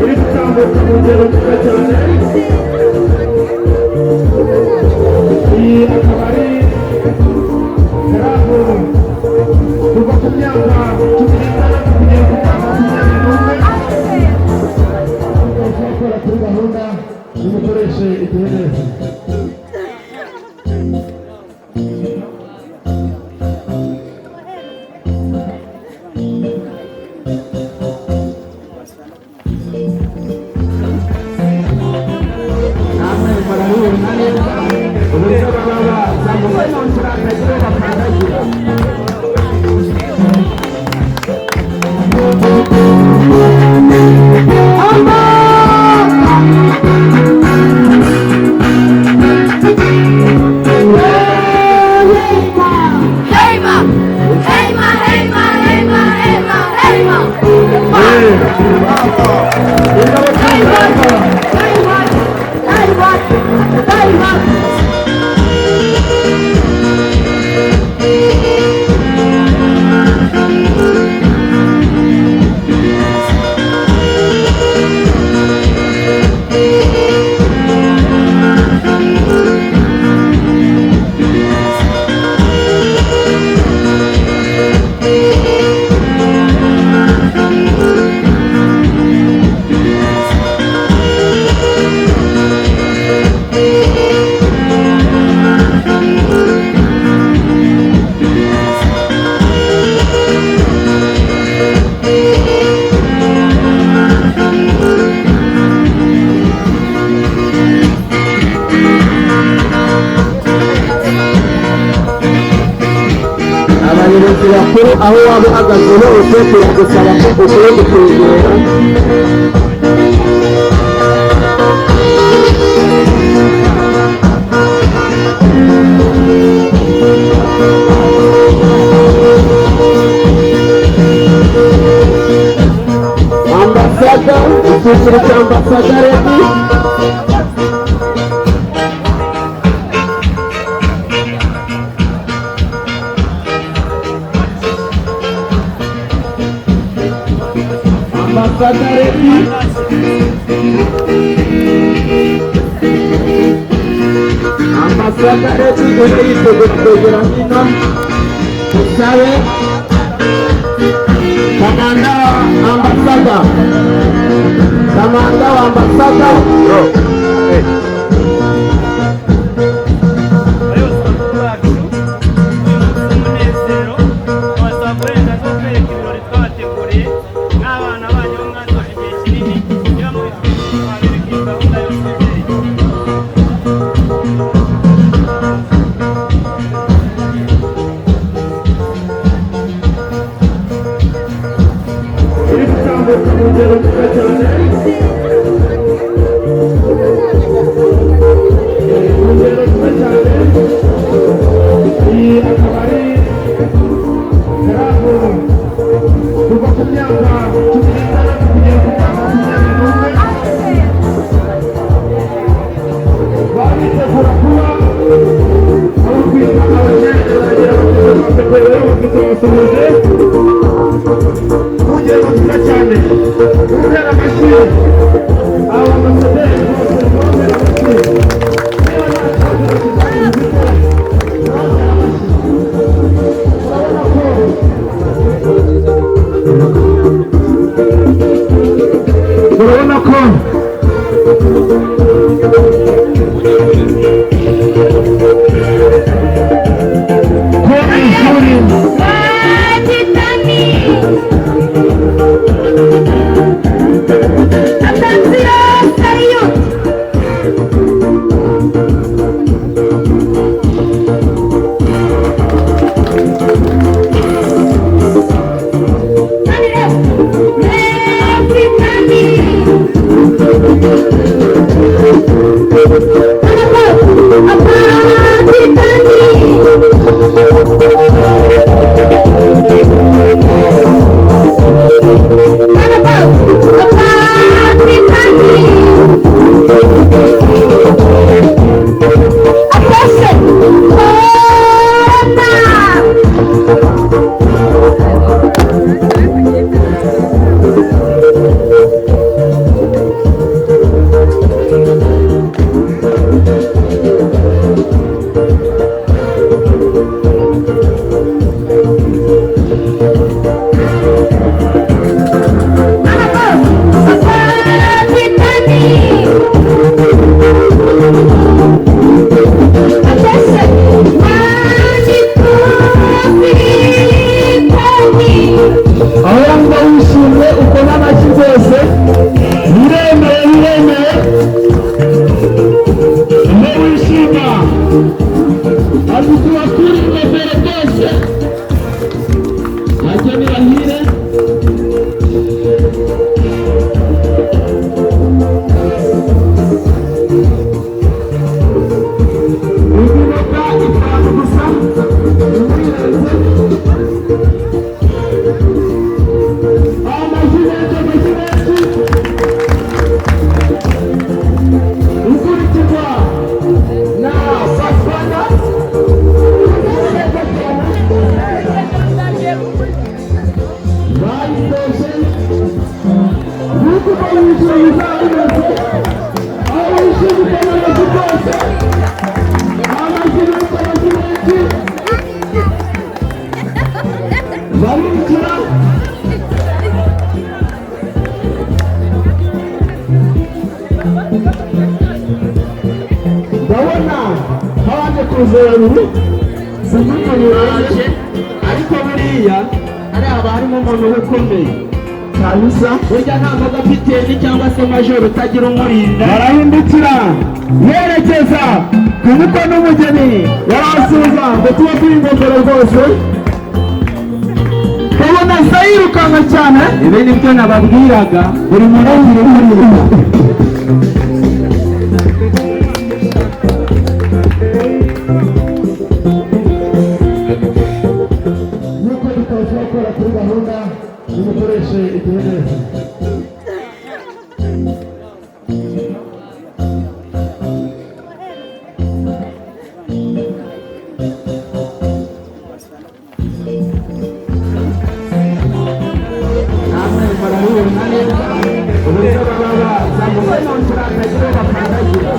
Iri gutambuka mu rugero rwiza cyane. Iyi akaba ari club kuva ku myaka 16 kugera ku myaka 21. Gukora kuri gahunda, nimukoreshe igihe neza. Namwe murabibona neza uburyo baba bazamuye n'uturangagiro bakandagira. Heima! Heima, heima, heima, heima, heima! Ingabo z'urugamba. Heima! Heima! Heima! Abayobozi bakuru, aho waba uhagaze hose, turagusaba ko ukwiye kutwegera. Ambasada, icyiciro cya ambasada ready. Ambasada ready. Ambasada ready, ube yiteguye kwegera hino. Dusabe kamanda wa ambasada, kamanda wa ambasada. Abayobozi bakuru bacu, uyu munsi w'umunezero tubasaba uburenganzira bwo kwereka ibirori twabateguriye n'abana banyu bo mwatoje igihe kinini. Niba mubitwifuje, twabereka iyi gahunda yose ibereye. Iri gutambuka mu rugero rwiza cyane, urugero rwiza cyane. Iyi akaba ari club kuva ku myaka 16 kugera ku myaka 21. Baba bitegura kuba abo twita abajene. Baragira bati rero bafite ubushobozi, urugero rwiza cyane. Guhera amashyi aba ambasaderi bose, guhera amashyi. Niba nta kibazo kizamini ufite, guhera amashyi. Urabona ko urabona ko ko ishuri Titani! Attention, salute! Aho wumva wishimye ukoma amashyi rwose, biremewe, biremewe. Iyo wishima ati tubakure ingofero rwose, bageni bahire. Iminota 5 gusa, ntiwirenze. Amashyi menshi, amashyi menshi. Ukurikizwa na Safana. Bayitoje nk'uko uko wishyuye bizaba bimeze. Aho wishyuye ukabona amashyi rwose, amashyi menshi, amashyi menshi. Barinjira. Ndabona habanje kuza babiri, sinzi ukuntu baje, ariko buriya hariya haba harimo umuntu uba ukomeye kabisa. Burya ntabwo gapiteni cyangwa se majoro utagira umurinda. Barahindukira yerekeza ku bukwe n'umugeni, barasuhuza ngo tuba turi ingofero rwose. Kabona asa yirukanka cyane. Ibi ni byo nababwiraga, buri muntu agira umurinda. Nk'uko tutashobora gukora kuri gahunda, nimukoreshe igihe neza. Namwe murabibona neza uburyo baba baza mu bakandagira bakandagira.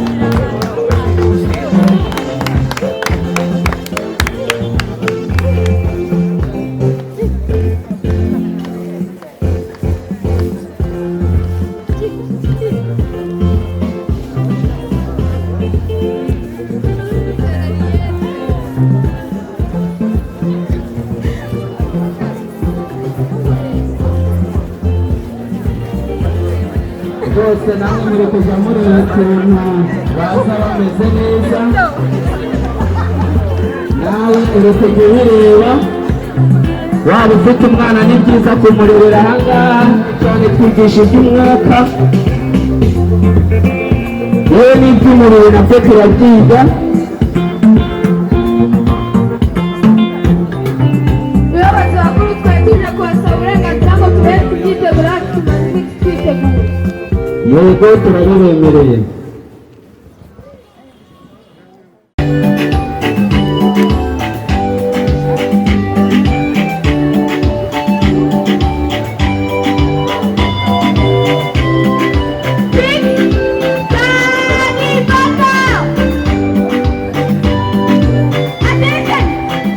Rwose namwe muri kujya mureba ukuntu baza bameze neza, nawe uri kujya ubireba. Waba ufite umwana, ni byiza kumurerera ahangaha cyane. Twigisha iby'umwuka yewe n'iby'umubiri nabyo turabyiga. Ubuyobozi bakuru, twari tuje kubasaba uburenganzira ngo tubere kubyitegura, tumaze iminsi twitegura. Yego, turabibemereye. Six, Tani Papa! Attention!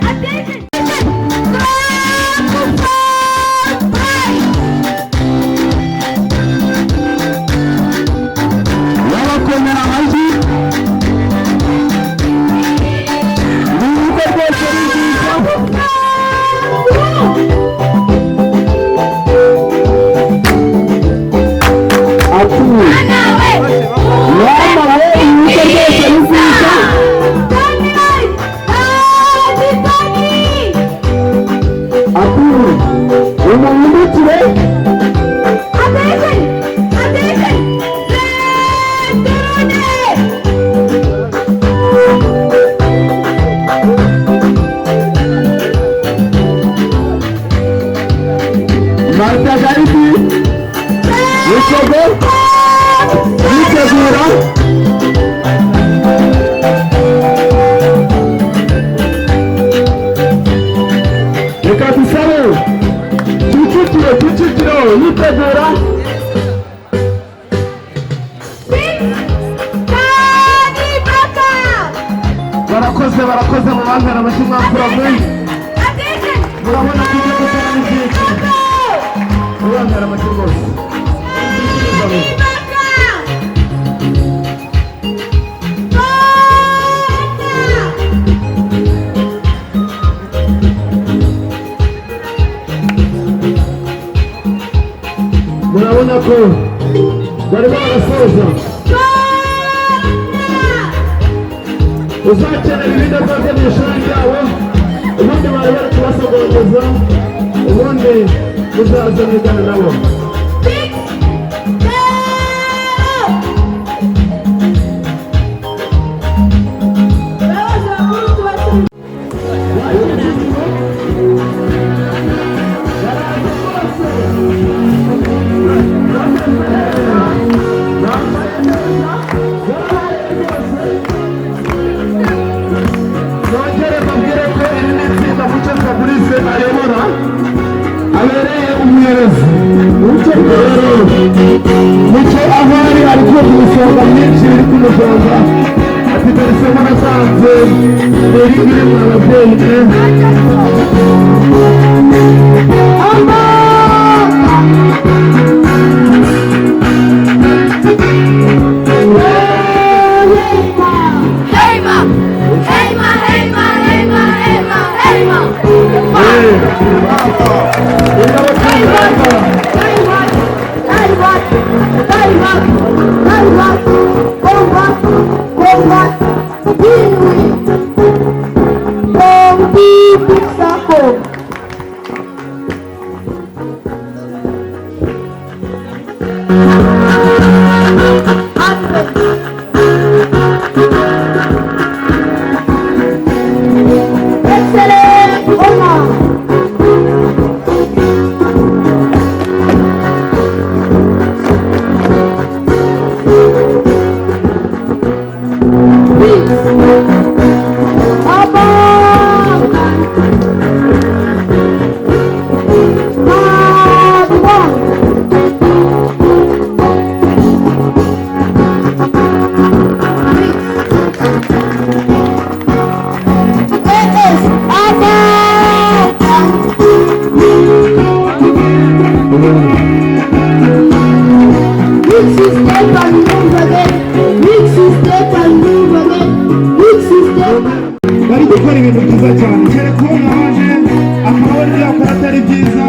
Attention! 3, 4, 5! Babakomera amashyi. Ni ubukwe rwose, ni byiza. Ati mama we, ubukwe rwose ni bwiza. Ati umuhindukire. Attention! Attention! Zedone! Marita Garidi Busogo yitegura. Reka dusabe Kicukiro, Kicukiro yitegura. Six, Tani Papa! Barakoze, barakoze, mu bangana amashyi mwakura muri. Attention! Murabona ko ibyo gukora ni byinshi. Mubambara amashyi rwose. Murabona ko barimo barasoza. Uzakenera ibindi azaze mu ishuri ryabo, ubundi bari bari kubasogongeza, ubundi muzaze mwigana nabo. Abayobozi bakuru tubasubiza. Nongere mbabwire ko iri ni itsinda Mucyo Fabrice ayobora, abereye umuyobozi. Mucyo rero, Mucyo aho ari ari kumva imisonga myinshi iri kumujomba, ati dore isomo nasanze ni iri ngiri mwa babyeyi mwe. Heima! Heima, heima, heima, heima, heima! Ingabo z'Urugamba. Excellent honor! Bari gukora ibintu byiza cyane, kereka uwo mwaje akaba ibyo yakora atari byiza,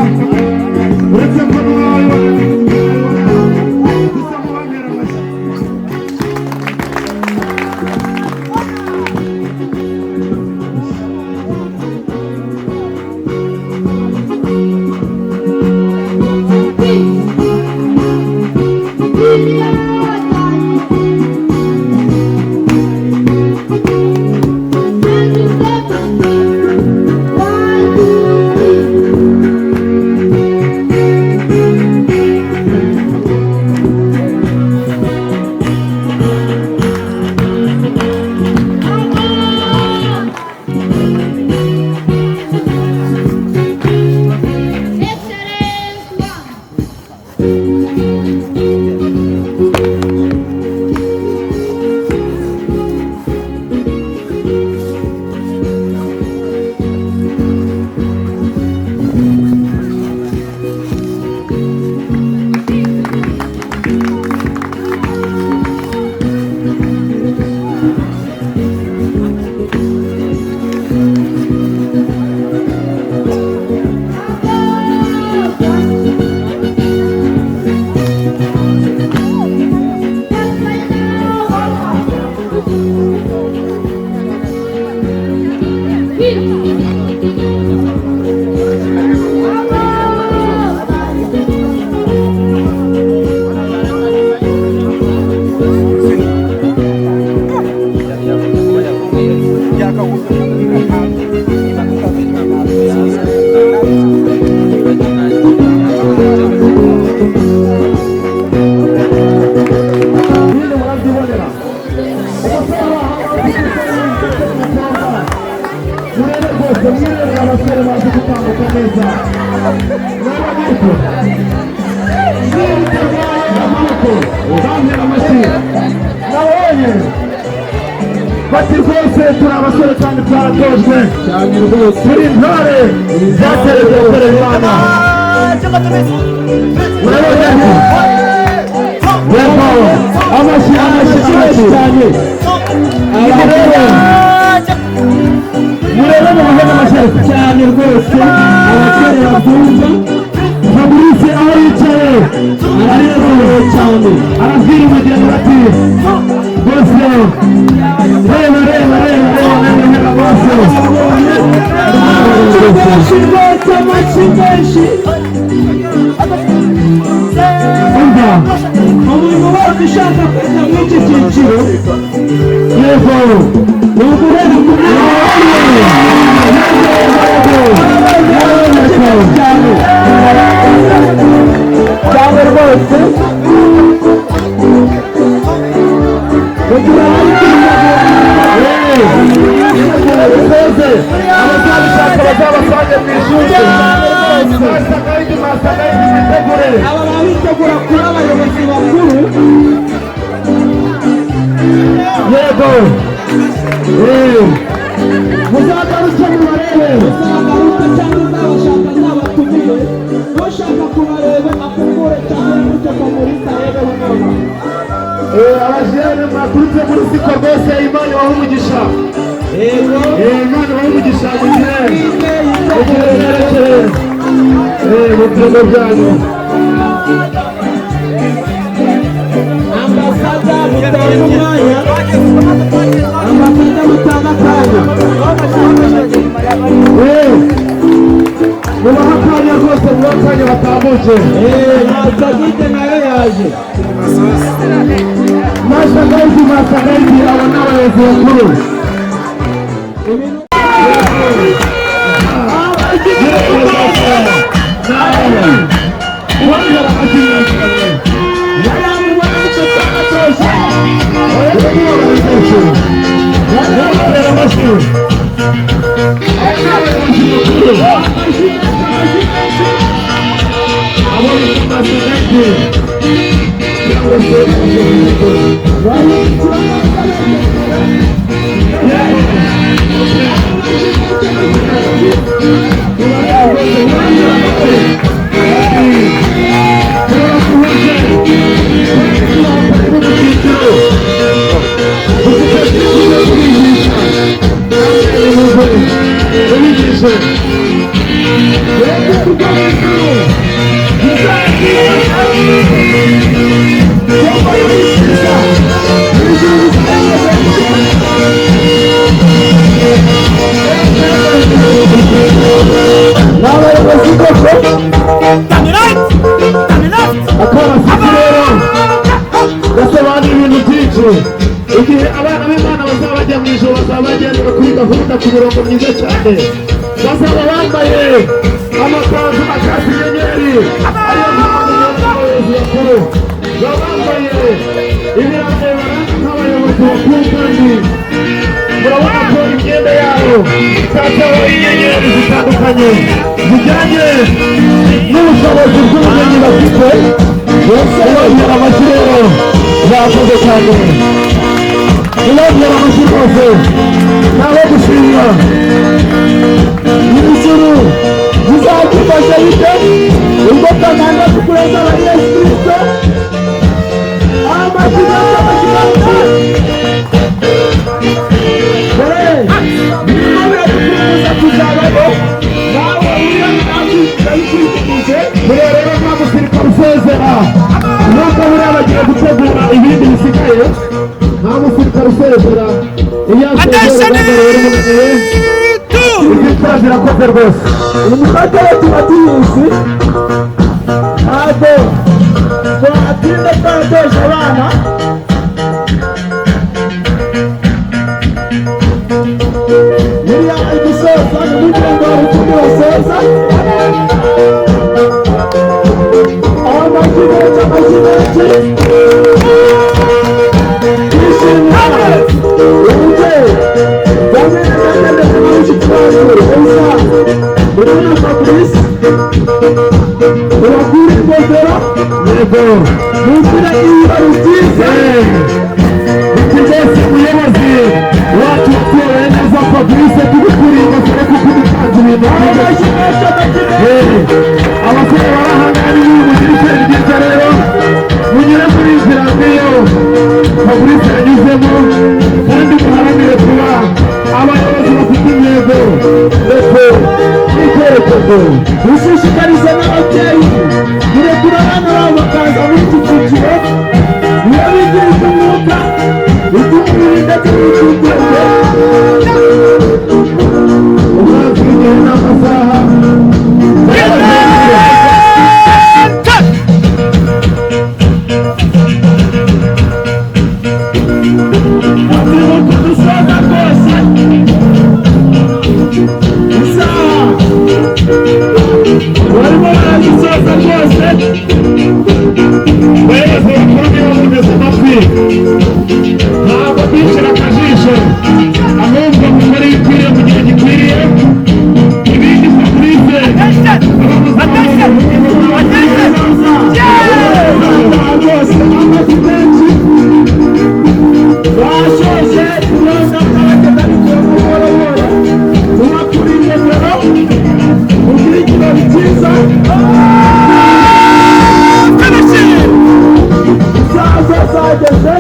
uretse ko n'uwawe gusa mubambera amashyi. Nyine murabyibonera, umusore wahawe, murebe rwose, mwirebe abasore bazi gutambuka neza. Murebe niba utarwaye amaboko, bampera amashyi. Nabonye Bati rwose turi abasore kandi twaratojwe. Cyane rwose. Turi intore zaterejwe gukorera Imana. Murabona yego, amashyi, amashyi, amashyi cyane. Nimurebe, murebe mu mahema amashyi. Cyane rwose, abasore babyumva. Fabrice aho yicaye aranezerewe cyane. Arabwira umugeni ati rwose reba, reba, reba, reba, reba, reba rwose. Amashyi menshi rwose, amashyi menshi. Umva. Umuntu wese ushaka kujya muri iki cyiciro Yego. Ni uguhera ku cyane cyane rwose kugira ngo Musoze, abazabishaka bazabasange mu ishuri. Master Guide, Master Guide, mwitegure. Aba baba bitegura kuba abayobozi bakuru. Yego. Muzagaruke mubarebe. Uzagaruke cyangwa uzabashaka azabatumire. Ushaka kubareba afungure cyangwa yandike Fabrice arebeho nonaha. Abajene mwaturutse muri siko, rwose Imana ibahe umugisha. Yego. Imana ibahe umugisha mu gihe Imwe mu gihe yitegure. cyerekeye mu byumba byanyu. Ambasada, mutanga umwanya. Ambasada, mutanga akanya. Mubahe akanya rwose, mubahe akanya batambuke. Master Guide nayo yaje. Master Guide, Master Guide, aba ni abayobozi bakuru. Ibintu Bongera amashyi menshi cyane. yaramubona icyo cyatoje. Bongera amashyi. Abayobozi bakuru. Amashyi menshi, amashyi menshi. Abo bita Master Guide cyangwa se abayobozi bakuru. Barikira neza berekera. Amashyi menshi, amashyi menshi. N'abayobozi koko. Akarasisi rero gasobanura ibintu byinshi. Igihe abana b'Imana bazaba bajya mu ijoro, bazaba bagendera kuri gahunda, ku mirongo myiza cyane. Bazaba bambaye amakanzu akatse inyenyeri, ariyo mpamvu abayobozi bakuru baba bambaye ibirango bibaranga nk'abayobozi bakuru. Kandi murabona ko imyenda yabo itatseho inyenyeri zitandukanye zijyanye n'ubushobozi bw'ubumenyi bafite. Bongera amashyi rero, bakoze cyane. Ntibongera amashyi rwose, ntawe gushimwa. Ijuru bizadufasha bite ubwo twaganda tukureza aba Yesu Kristo? Amashyi menshi, amashyi menshi. Dore birimo biradukumbuza kuzabayo nawe uri hano natwe turabikwifurije. Buriya rero nta musirikare usezera, nubwo buriya bagiye gutegura ibindi bisigaye. Nta musirikare usezera, iyo asezera urugamba ruba rumunaniye. Izi zirakoze rwose. Imikate yo tuba tuyizi, ntabwo twatinda twatoje abana. Buriya igisoza ntimugire ngo hari ukundi basoza. Amashyi menshi, amashyi menshi. Twishimira umubyeyi bamwe na ndetse na mushiki wacu Elsa ndetse na Fabrice. Ubakure ingofero. Yego. Mugire ibirori byiza. Iki rwose, muyobozi wacu watoreye neza Fabrice, tugukuriye ingofero kuko udutanze ibintu byiza. Amashyi menshi, amashyi menshi. Abasore barahangana n'ibihugu, mugire ishyari ryiza rero, munyure muri iyi nzira nk'iyo Fabrice yanyuzemo, kandi muharanire kuba abayobozi bafite intego ndetse n'icyerekezo. Gushishikariza n'ababyeyi kurekura abana babo bakaza muri iki cyiciro, niyo bigira iby'umwuka, iby'umubiri ndetse n'iby'ubwenge. Umwanzi w'igihe n'amasaha. Turimo kudusoza rwose, isaha barimo baradusoza rwose. Bayobozi bakuru, niba mumeze amatwi, ntabwo kwicira akajisho, ahubwo mukore ibikwiriye mu gihe gikwiriye. Ibindi Fabrice Rwose amashyi menshi. Bashoje kubanza bagenda bigiye buhoro buhoro. Tubakura ingofero, mugire ikirori cyiza. Isaha zageze,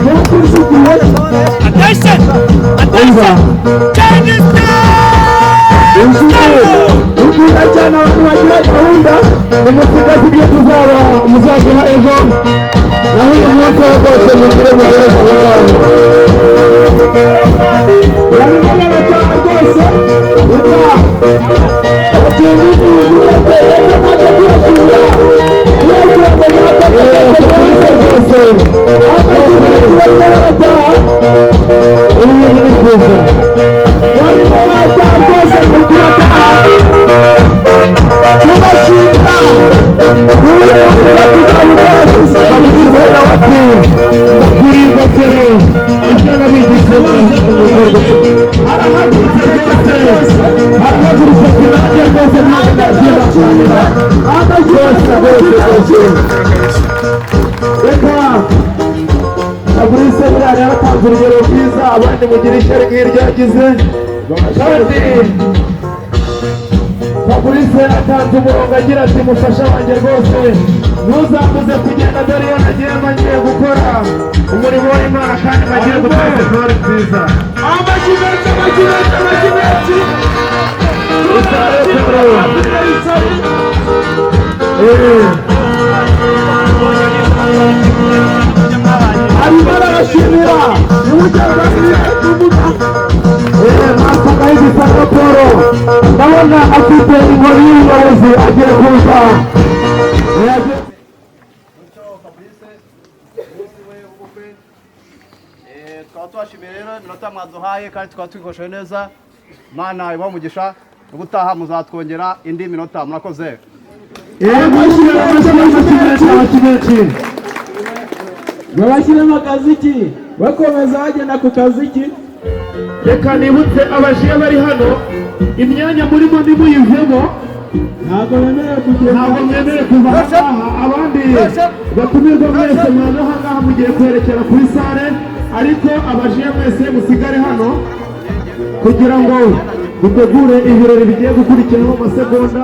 mukurize igihe. Umva. Ubwira cyane abantu bagira gahunda. Umusigazi ibyo tuzaba muzaduha ejo, naho uyu munsi wo rwose mugire mugereze abantu. Barimo barataha rwose. Reka batinda igihugu ejo ntajya kuyasura. Rwose Barimo barataha. Ibi bintu ni byiza. Barimo barataha rwose, turataha tubashimira. Kuri ingofero ijana bigisha arahagurutse rwose, arahagurutse ku nanjye rwose ntabwo ndabyibagirana rwose rwose rwose. Reka Fabrice buriya yaratanze urugero rwiza, abandi mugira ishyari nk'iryo yagize. Kandi Fabrice atanze umurongo agira ati: "Mufasha wanjye rwose ntuzambuze kugenda, dore iyo nagiye mba ngiye gukora umurimo w'Imana kandi bagiye guteza intore nziza." Amashyi menshi, amashyi menshi, amashyi menshi. Isare. Arimo arabashimira niba Masaka y'igisaka Paul, ndabona afite inkoni y'ubuyobozi, agiye kuza. Mucyo Fabrice, umunsi we w'ubukwe. Tukaba tubashimiye rero iminota mwaduhaye, kandi tukaba twifashe neza. Mana ibahe umugisha, ubutaha muzatwongera indi minota. Murakoze. Amashyi menshi, amashyi menshi, amashyi menshi. Babashyiremo akaziki, bakomeza bagenda ku kaziki. Reka nibutse abajiya bari hano, imyanya murimo ntimuyivemo. Ntabwo bemerewe kugenda. Ntabwo mwemerewe kuva ahangaha. Abandi batumirwa mwese mwaza ahangaha, mugiye kwerekera kuri salle, ariko abajiya mwese musigare hano kugira ngo dutegure ibirori bigiye gukurikiraho mu masegonda.